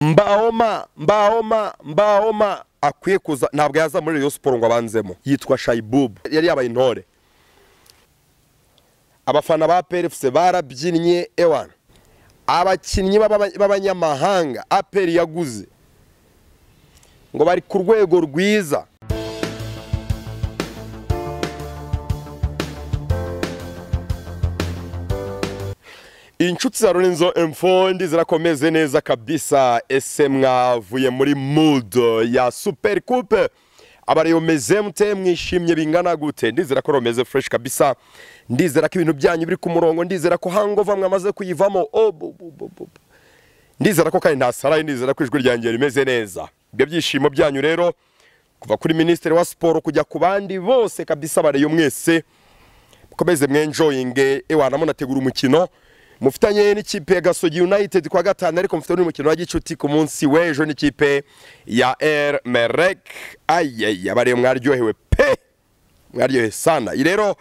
Mbaoma Mbaoma Mbaoma akwiye kuza, ntabwo yaza muri Rayon Sport ngo abanzemo. Yitwa Shaiboub, yari yabaye intore. Abafana ba APR FC barabyinnye ewana. Abakinnyi b'abanyamahanga APR yaguze ngo bari ku rwego rwiza. Inshuti za Lorenzo M4 zirakomeze neza kabisa. Ese mwavuye muri mood ya Super Coupe? Abariyo meze mute, mwishimye bingana gute? Ndizera ko romeze fresh kabisa, ndizera ko ibintu byanyu biri ku murongo, ndizera ko hangover mwamaze kuyivamo. Oh, bu, bu, bu, bu. Ndizera ko kandi ntasaraye, ndizera ko ijwi ryanjye rimeze neza. Ibyo byishimo byanyu rero kuva kuri ministre wa sport kujya ku bandi bose kabisa, bariyo mwese mukomeze mwenjoyinge. Ewana munategura umukino mufitanye n'ikipe ya Gasogi United kwa gatanu, ariko mufitanye n'umukino wa gicuti ku munsi w'ejo n'ikipe ya Al Merrikh. Ayeye, abariyo mwaryohewe pe, mwaryohewe sana. Iyi rero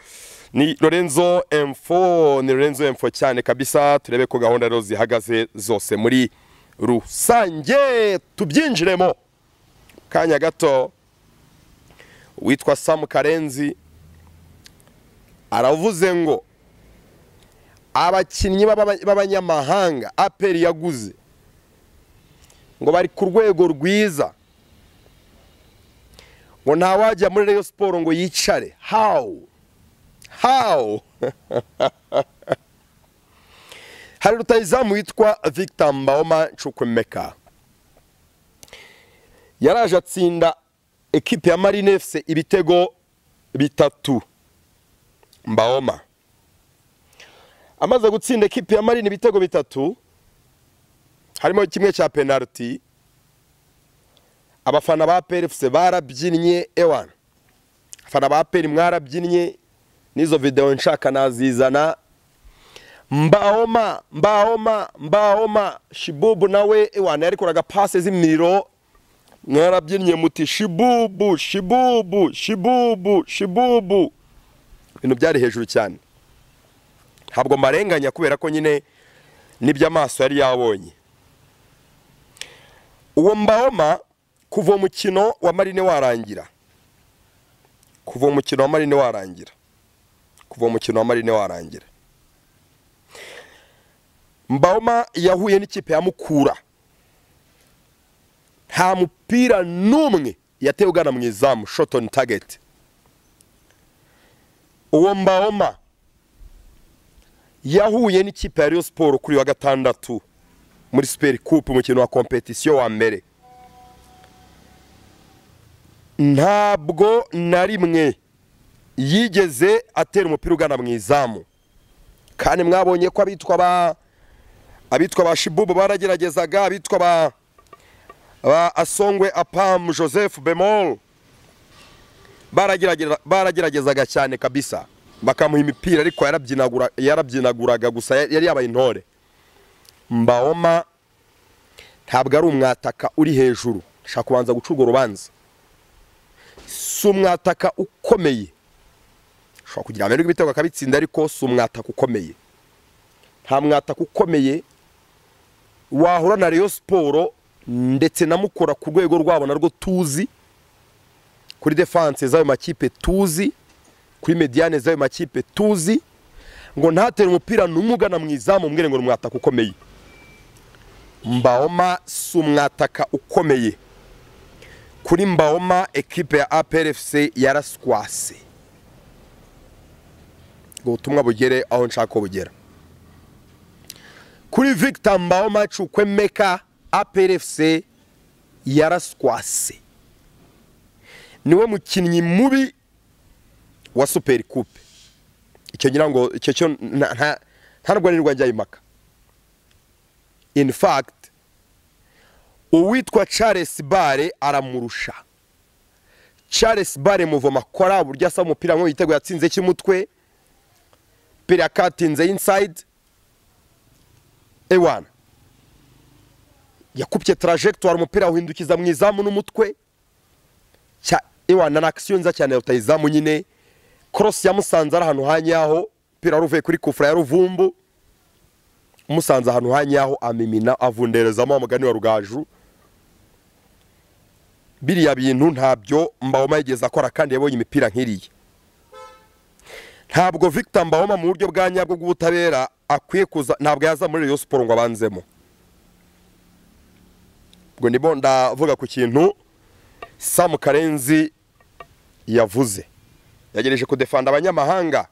ni Lorenzo M4, ni Lorenzo M4 cyane kabisa. Turebe ko gahunda rero zihagaze zose muri rusange, tubyinjiremo kanya gato. Witwa Sam Karenzi aravuze ngo abakinnyi b'abanyamahanga APR yaguze ngo bari ku rwego rwiza, ngo ntawajya muri Rayon Sport ngo yicare. How? How? Hari rutahizamu witwa Victor Mbaoma Chukwemeka, yaraje atsinda ekipe ya Marine FC ibitego 3. Mbaoma amaze gutsinda ekipe ya Marine ibitego 3, harimo kimwe cya penalty. Abafana ba APR FC barabyinnye ewana. Abafana ba APR mwarabyinnye, nizo video nshaka nazizana. Mbaoma Mbaoma Mbaoma Shibubu nawe ewana yarikoraga passe z'imiriro, mwarabyinnye muti Shibubu Shibubu Shibubu Shibubu. Ibintu byari hejuru cyane. Ntabwo marenganya kubera ko nyine nibyo amaso yari yabonye. Uwo Mbaoma kuva umukino wa Marine warangira, kuva umukino wa Marine warangira, kuva umukino wa Marine warangira, Mbaoma yahuye n'ikipe ya Mukura, nta mupira n'umwe yatewe ugana mu izamu, shot on target. Uwo Mbaoma yahuye n'ikipe ya Rayon Sport kuri wa gatandatu muri Super Coupe, umukino wa competition wa mbere, ntabwo na rimwe yigeze atera umupira ugana mu izamu. Kandi mwabonye ko abitwa ba Shibubu barageragezaga, abitwa ba Asongwe Apam Joseph Bemol barageragezaga cyane kabisa, bakamuha imipira ariko yarabyinaguraga gusa, yari yabaye intore. Mbaoma ntabwo ari umwataka uri hejuru, ashaka kubanza guca urwo rubanza. Si umwataka ukomeye, ashobora kugira amahirwe ibitego akabitsinda, ariko si umwataka ukomeye. Nta mwataka ukomeye wahura na Rayon Sport ndetse na Mukura ku rwego rwabo narwo tuzi, kuri defense z'ayo makipe tuzi, kuri mediane z'ayo makipe tuzi, ngo ntatere umupira n'umugana mu izamu mbwire ngo umwataka ukomeye. Mbaoma si umwataka ukomeye. Kuri Mbaoma ekipe ya APR FC yaraswase. Ngo ubutumwa bugere aho nshaka ko bugera. Kuri Victor Mbaoma Chukwemeka, APR FC yaraswase. Niwe mukinnyi mubi wa Super Coupe. Icyo ngira ngo icyo cyo ntabwo nirwa njya impaka. In fact, uwitwa Charles Bare aramurusha. Charles Bare muvoma akora burya asa umupira mu gitego yatsinze cy'umutwe, pira katinze inside ewana, yakupye trajectoire umupira uhindukiza mu izamu n'umutwe cya ewana, na action nza cyane utayizamu nyine. Cross ya Musanze ari ahantu hanyaho, pira ruvuye kuri kufra ya Ruvumbu, Umusanze ahantu hanyaho amimina avunderezamo amugani wa Rugaju. Biriya bintu ntabyo Mbaoma yigeze akora kandi yabonye imipira nk'iriya. Ntabwo Victor Mbaoma mu buryo bwa nyabwo bw'ubutabera akwiye kuza, ntabwo yaza muri Rayon Sport ngo abanzemo. Ubwo ndimo ndavuga ku kintu Sam Karenzi yavuze. Yagereje kudefanda abanyamahanga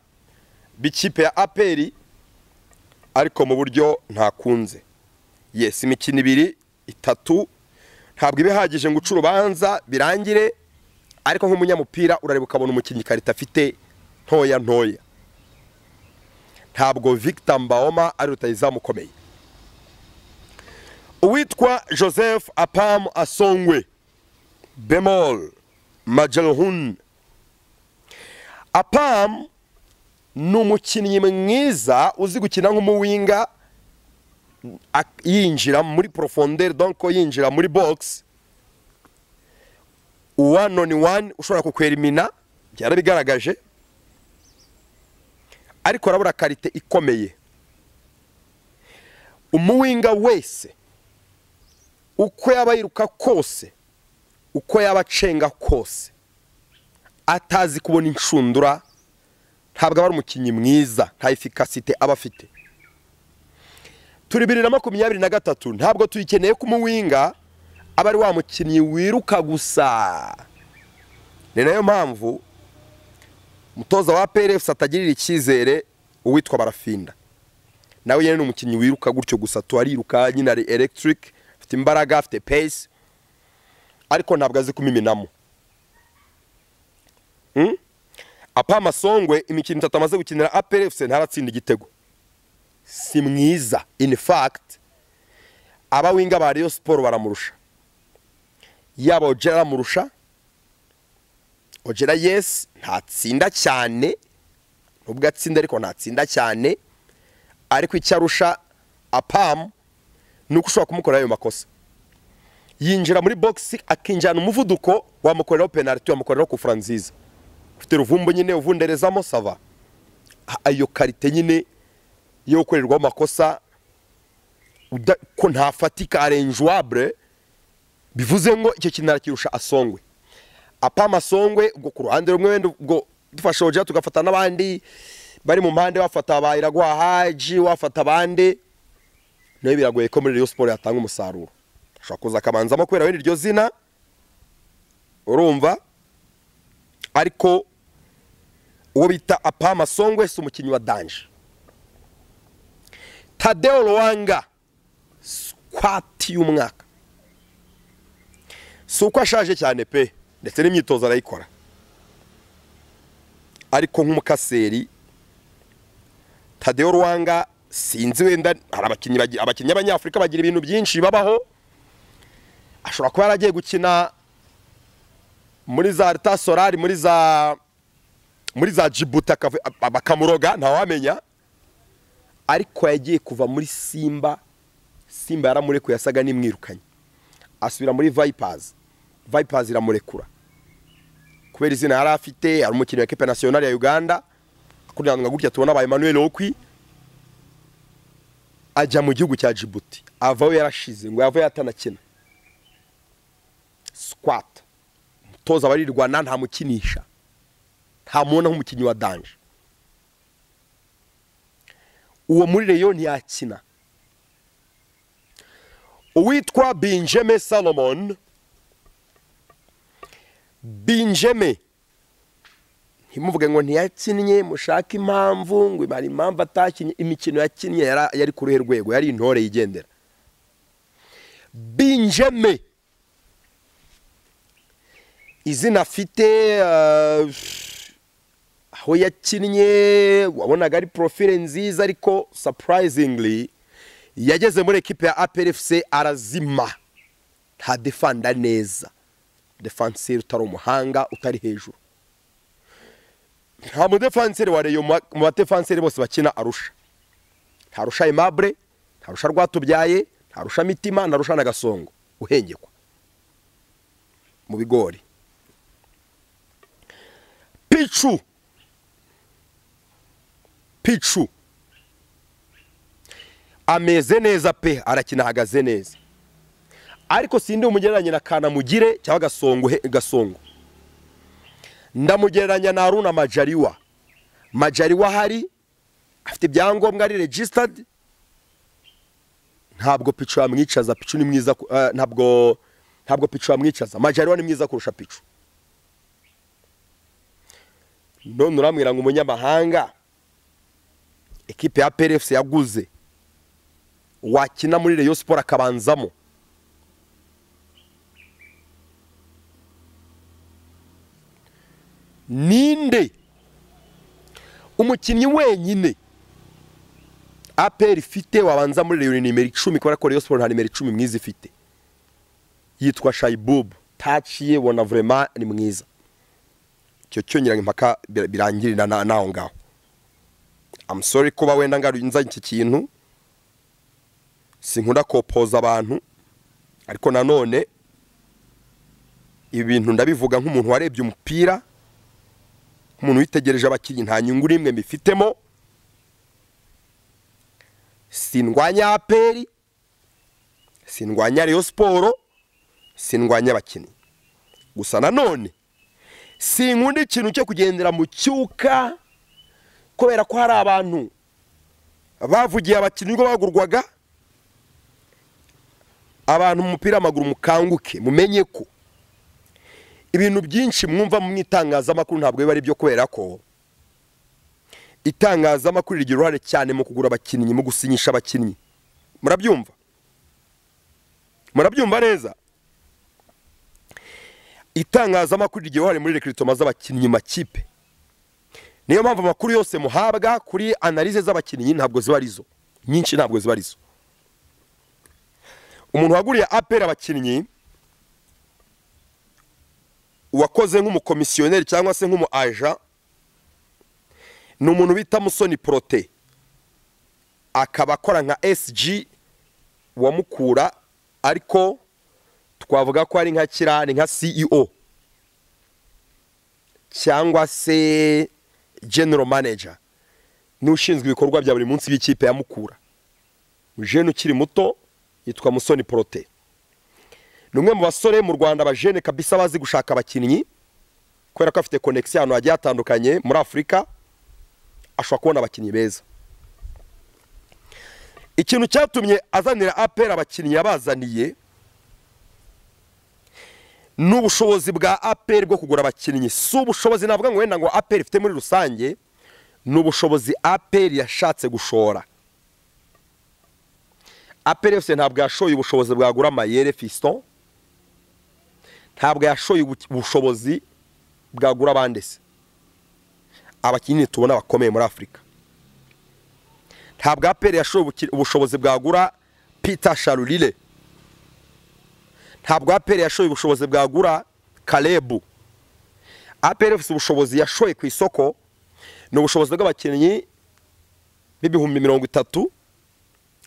b'ikipe ya APR ariko mu buryo ntakunze. Yes, imikino 2 3 ntabwo ibihagije ngo uce urubanza birangire, ariko nk'umunyamupira urareba ukabona umukinnyi karita afite ntoya ntoya. Ntabwo Victor Mbaoma ari rutahizamu ukomeye. Uwitwa Joseph Apam Asongwe Bemol Majelhun. Apam ni umukinnyi mwiza uzi gukina nk'umuwinga, yinjira muri profondeur, donc yinjira muri box 1 on 1 ushobora kukwerimina, byarabigaragaje, ariko arabura karite ikomeye. Umuwinga wese uko yaba yiruka kose, uko yaba acenga kose, atazi kubona inshundura, ntabwo aba ari umukinnyi mwiza, nta efficacité aba afite. Turi 2023 ntabwo tuyikeneye ko umuwinga aba ari wa mukinnyi wiruka gusa. Ni nayo mpamvu umutoza wa PRFC atagirira icyizere uwitwa Barafinda. Nawe nyene ni umukinnyi wiruka gutyo gusa, tuariruka nyine, ari electric, afite imbaraga, afite pace, ariko ntabwo azi kumiminamo. Apama Songwe imikino 3 amaze gukinira APRFC ntaratsinda igitego. Si mwiza. In fact, abawinga ba Rayon Sport baramurusha. Yaba Ojera aramurusha. Ojera yes, ntatsinda cyane, nubwo atsinda ariko ntatsinda cyane, ariko icyarusha Apam nuko ushobora kumukora ayo makosa. Yinjira muri box akinjana umuvuduko, wamukoreraho penalty, wamukoreraho kufra nziza. Ufite Ruvumbu nyine uvunderezamo sava. Ayo karite nyine yo gukorerwaho amakosa ko ntafatika arenjouable, bivuze ngo icyo kintu arakirusha Asongwe. Apama Songwe ubwo ku ruhande rumwe wenda ubwo dufashe Ojera tugafata n'abandi bari mu mpande, wafata ba Iragwa Haji, wafata abandi, nayo biragoye ko muri Rayon Sport yatanga umusaruro. Ashobora kuza akabanzamo kubera wenda iryo zina, urumva, ariko uwo bita Apama Songwe si umukinnyi wa danger. Tadeo Lwanga squat y'umwaka, si uko ashaje cyane pe, ndetse n'imyitozo arayikora, ariko nk'umukaseri Tadeo Lwanga sinzi, wenda hari abakinnyi b'abanyafurika bagira ibintu byinshi babaho. Ashobora kuba yaragiye gukina muri za Alta Solari, muri za Djibouti bakamuroga, ntawamenya, ariko yagiye kuva muri Simba, Simba yaramurekuye yasaga n'imwirukanye, asubira muri Vipers, Vipers iramurekura kubera izina yari afite, ari umukinnyi wa equipe nationale ya Uganda, akuriranwa gutya tubona ba Emmanuel Okwi, ajya mu gihugu cya Djibouti, avayo yarashize ngo yavayo atanakina. Squat umutoza barirwana ntamukinisha, ntamubona nk'umukinnyi wa danger. Uwo muri Rayon ntiyakina. Uwitwa Benjamin Salomon, Benjamin ntimuvuge ngo ntiyakinnye, mushake impamvu ngo imari impamvu atakinnye, imikino yakinnye yari ku ruhe rwego, yari intore yigendera. Benjamin izina afite, aho yakinnye wabonaga ari profile nziza, ariko surprisingly yageze muri equipe ya APRFC arazima, nta defanda neza, defenseur utari umuhanga, utari hejuru. Nta mudefenseur wa Rayon mu badefenseur bose bakina arusha. Ntarusha Aimable, ntarusha Rwatubyaye, ntarusha Mitima, ntarusha na Gasongo uhengekwa mu bigori. Pichu Pichu Ameze neza pe, arakina ahagaze neza, ariko sindi umugereranye na Kanamugire cyangwa Gasongo. Gasongo ndamugereranya na Aruna Majaliwa. Majaliwa hari afite ibyangombwa, ari registered, ntabwo Pichu yamwicaza. Pichu ni mwiza, ntabwo Pichu yamwicaza. Majaliwa ni mwiza kurusha Pichu. None uramwira ngo umunyamahanga ekipe ya PRFC yaguze wakina muri Rayon Sport akabanzamo, ninde umukinnyi wenyine APR ifite wabanza muri Rayon nimero 10? Kubera ko Rayon Sport nta nimero 10 mwiza ifite, yitwa Shaiboub. Taciye bona vraiment ni mwiza, icyo cyongera impaka birangirira naho ngaho. I'm sorry kuba wenda ngaru nza iki kintu, sinkunda kopoza abantu, ariko nanone ibintu ndabivuga nk'umuntu warebye umupira, nk'umuntu witegereje abakinnyi, nta nyungu rimwe mbifitemo. Sindwanya APR, sindwanya Rayon Sport, sindwanya abakinnyi, gusa nanone sinkunda ikintu cyo kugendera mu cyuka, kubera ko hari abantu bavugiye abakinnyi ngo bagurwaga. Abantu mu mupira w'amaguru mukanguke, mumenye ko ibintu byinshi mwumva mu itangazamakuru ntabwo biba ari byo, kubera ko itangazamakuru rigira uruhare cyane mu kugura abakinnyi, mu gusinyisha abakinnyi. Murabyumva? Murabyumva neza? Itangazamakuru rigira uruhare muri recruitment z'abakinnyi makipe. Niyo mpamvu amakuru yose muhabwa kuri analyse z'abakinnyi ntabwo ziba arizo, nyinshi ntabwo ziba arizo. Umuntu waguriye APR abakinnyi, uwakoze nk'umukomisiyoneri cyangwa se nk'umu agent, ni umuntu bita Musoni Prote, akaba akora nka SG wa Mukura, ariko twavuga ko ari nka kirani, nka CEO cyangwa se general manager, n'ushinzwe ibikorwa bya buri munsi by'ikipe ya Mukura. Mujene ukiri muto yitwa Musoni Prote, ni umwe mu basore mu Rwanda bajene kabisa bazi gushaka abakinnyi, kubera ko afite connection ahantu hagiye hatandukanye muri Afurika, ashobora kubona abakinnyi beza. Ikintu cyatumye azanira APR abakinnyi yabazaniye n'ubushobozi bwa APR bwo kugura abakinnyi. Si ubushobozi navuga ngo wenda ngo APR ifite muri rusange, ni ubushobozi APR yashatse gushora. APR FC ntabwo yashoye ubushobozi bwagura Mayere Fiston, ntabwo yashoye ubushobozi bwagura abandi se abakinnyi tubona bakomeye muri Afurika. Ntabwo APR yashoye ubushobozi bwagura Peter Sharulile, ntabwo APR yashoye ubushobozi bwagura Kalebu. APR FC ubushobozi yashoye ku isoko ni ubushobozi bw'abakinnyi b'30,000,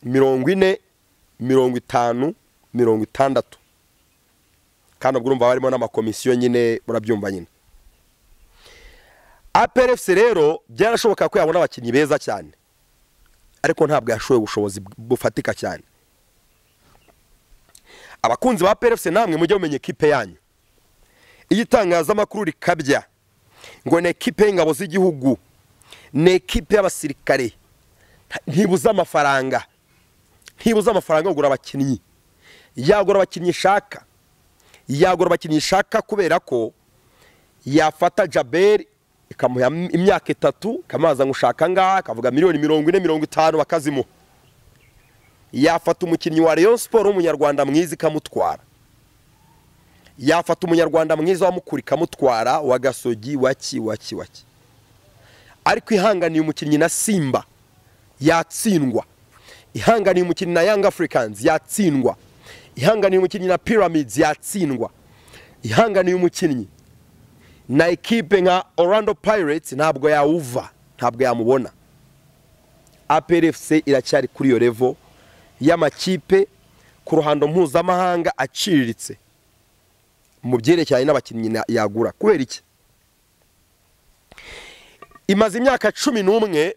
40,000, 50,000, 60,000, kandi ubwo urumva barimo n'amakomisiyo nyine, murabyumva nyine. APR FC rero byarashoboka ko yabona abakinnyi beza cyane, ariko ntabwo yashoye ubushobozi bufatika cyane. Abakunzi ba APR FC namwe mujye mumenye ekipe yanyu. Iyi itangazamakuru rikabya ngo ni ekipe y'ingabo z'igihugu, ni ekipe y'abasirikare, ntibuza amafaranga, ntibuza amafaranga yo kugura abakinnyi. Yagura abakinnyi ishaka, yagura abakinnyi ishaka, kubera ko yafata Jabel ikamuha imyaka 3, kamaza ngushaka ngaha, akavuga miliyoni 40, 50 bakazimuha. Yafata umukinnyi wa Rayon Sport w'umunyarwanda mwiza ikamutwara, yafata umunyarwanda mwiza wa Mukura ikamutwara, wa Gasogi, waki waki waki. Ariko ihanganiye umukinnyi na Simba yatsindwa, ihanganiye umukinnyi na Young Africans yatsindwa, ihanganiye umukinnyi na Pyramids yatsindwa, ihanganiye umukinnyi na ekipe nka Orlando Pirates ntabwo yawuva, ntabwo yamubona. APR FC iracyari kuri iyo level y'amakipe ku ruhando mpuzamahanga aciriritse mu byerekeranye n'abakinnyi yagura. Kubera iki? Imaze imyaka 11,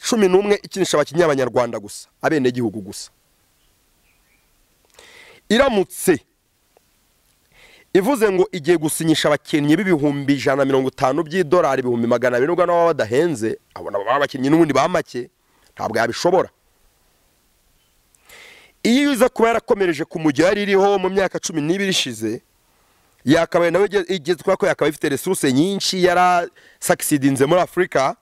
11 ikinisha abakinnyi b'Abanyarwanda gusa, abenegihugu gusa. Iramutse ivuze ngo igiye gusinyisha abakinnyi b'ibihumbi 150 by'idolari, 200,000 nubwo nabo badahenze, abona baba abakinnyi n'ubundi ba make, ntabwo yabishobora. Iyo iza kuba yarakomereje ku mujyi yari iriho mu myaka 12 ishize, yakabaye nawe igezwa ko yakabaye ifite resources nyinshi, yara succeedinze muri Afrika,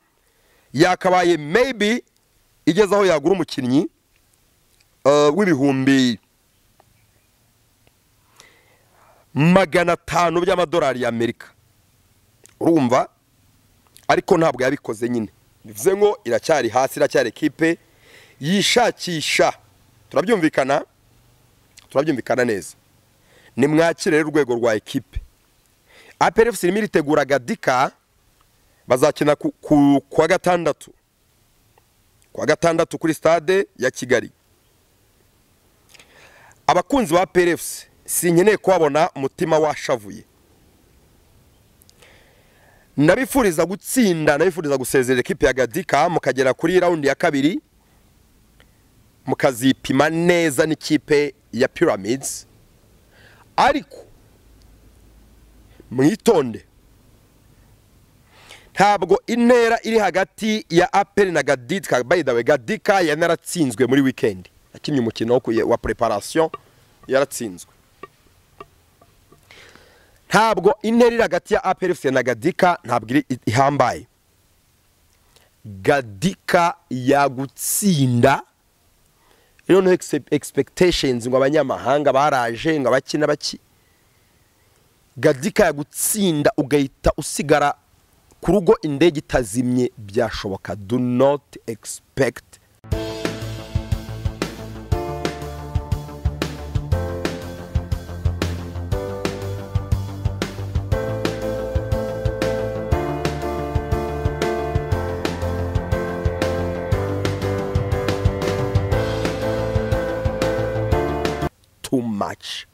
yakabaye maybe igeze aho yagura umukinnyi w'ibihumbi 500 by'amadolari ya Amerika. Urumva? Ariko ntabwo yabikoze nyine. Bivuze ngo iracyari hasi, iracyari ekipe yishakisha. Turabyumvikana? Turabyumvikana neza. Nimwakire rero urwego rwa ekipe. APR FC irimo iritegura Gadika, bazakina ku wa gatandatu. Ku wa gatandatu kuri stade ya Kigali. Abakunzi ba APR FC sinkeneye kubabona umutima washavuye. Nabifuriza gutsinda, nabifuriza gusezerera ekipe ya Gadika, mukagera kuri round ya kabiri, mukazipima neza n'ikipe ya Pyramids. Ariko mwitonde, ntabwo intera iri hagati ya APR na Gadika. By the way, Gadika yanaratsinzwe muri weekend, yakinnye umukino wa preparation yaratsinzwe. Ntabwo intera iri hagati ya APR FC na Gadika ntabwo iri ihambaye. Gadika yagutsinda. Rero no expectations ngo abanyamahanga baraje ngo abakina baki. Gadika yagutsinda ugahita usigara ku rugo indege itazimye, byashoboka. Do not expect. Too much.